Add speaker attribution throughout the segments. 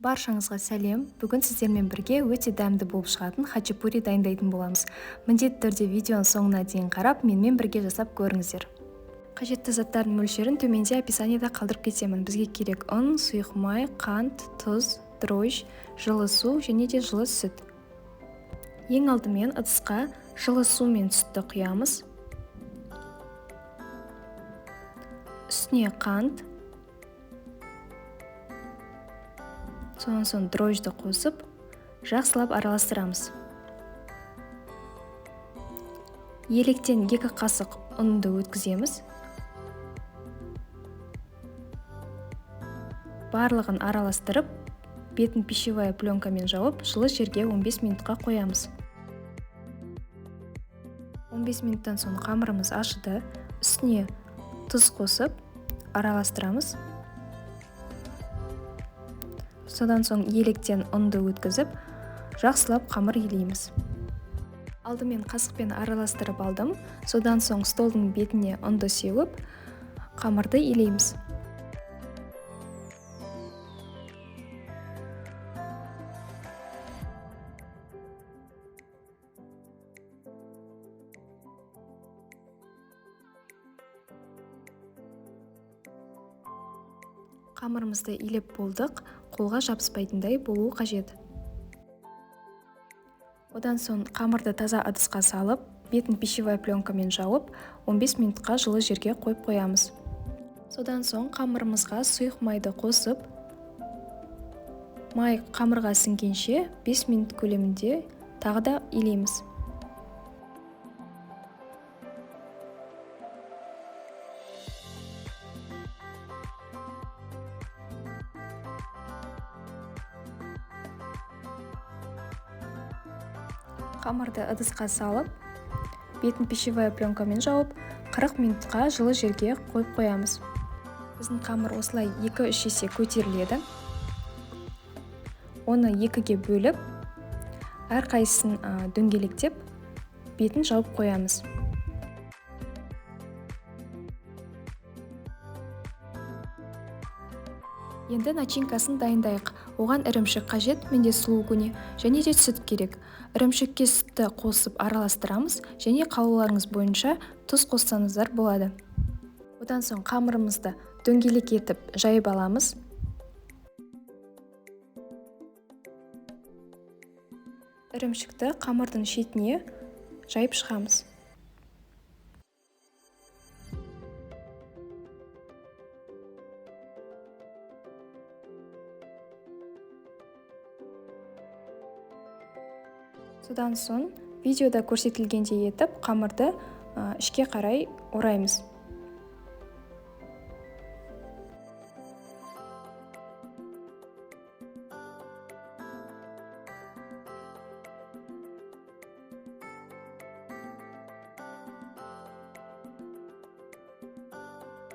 Speaker 1: Баршаңызға сәлем. Бүгін сіздермен бірге өте дәмді болып шығатын хачапури дайындайтын боламыз. Міндетті түрде видеоның соңына дейін қарап, менімен бірге жасап көріңіздер. Қажетті заттардың мөлшерін төменде описаниеда қалдырып кетемін. Бізге керек ұн, сұйық май, қант, тұз, дрожж, жылы су және де жылы сүт. Ең алдымен ыдысқа жылы су мен сүтті құямыз. Үстіне қант, содан соң дрожжді қосып, жақсылап араластырамыз. Електен 2 қасық ұнды өткіземіз. Барлығын араластырып, бетін пищевая пленкамен жауып, жылы жерге 15 минутқа қоямыз. 15 минуттан соң қамырымыз ашыды. Үстіне тұз қосып, араластырамыз. Содан соң електен ұнды өткізіп, жақсылап қамыр илейміз. Алдымен қасықпен араластырып алдым. Содан соң столдың бетіне ұнды сеуіп, қамырды илейміз. Қамырымызды илеп болдық, қолға жабыспайтындай болуы қажет. Одан соң қамырды таза ыдысқа салып, бетін пищевая пленкамен жауып, 15 минутқа жылы жерге қойып қоямыз. Содан соң қамырымызға сұйық майды қосып, май қамырға сіңгенше 5 минут көлемінде тағы да илейміз. Қамырды ыдысқа салып, бетін пищевая пленкамен жауып, 40 минутқа жылы жерге қойып қоямыз. Біздің қамыр осылай 2-3 есе көтеріледі. Оны 2-ге бөліп, әрқайсысын дөңгелектеп, бетін жауып қоямыз. Енді начинкасын дайындайық. Оған ірімшік қажет, менде сулугуни, және де сүт керек. Ірімшікке сүтті қосып араластырамыз және қалауларыңыз бойынша тұз қоссаңыздар болады. Одан соң қамырымызды дөңгелек етіп жайып аламыз. Ірімшікті қамырдың шетіне жайып шығамыз. Содан соң видеода көрсетілгендей етіп қамырды ішке қарай ораймыз.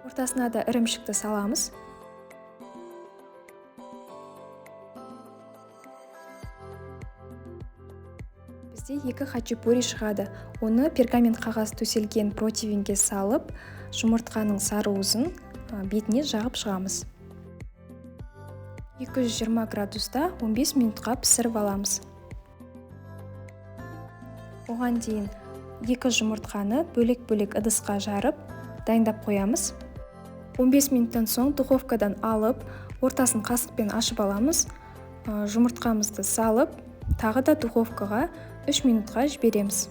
Speaker 1: Ортасына да ірімшікті саламыз. Бізде 2 хачапури шығады. Оны пергамент қағаз төселген противенге салып, жұмыртқаның сары уызын бетіне жағып шығамыз. 220 градуста 15 минутқа пісіріп аламыз. Оған дейін 2 жұмыртқаны бөлек-бөлек ыдысқа жарып, дайындап қоямыз. 15 минуттан соң духовкадан алып, ортасын қасықпен ашып аламыз. Жұмыртқамызды салып, тағы да духовкаға 3 минутқа жібереміз.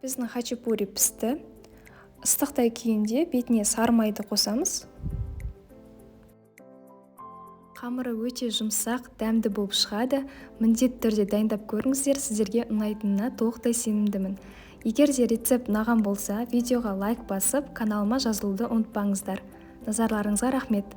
Speaker 1: Біздің хачапури пісті. Ыстықтай күйінде бетіне сары майды қосамыз. Қамыры өте жұмсақ, дәмді болып шығады. Міндетті түрде дайындап көріңіздер, сіздерге ұнайтынына толықтай сенімдімін. Егер де рецепт ұнаған болса, видеоға лайк басып, каналыма жазылуды ұмытпаңыздар. Назарларыңызға рахмет.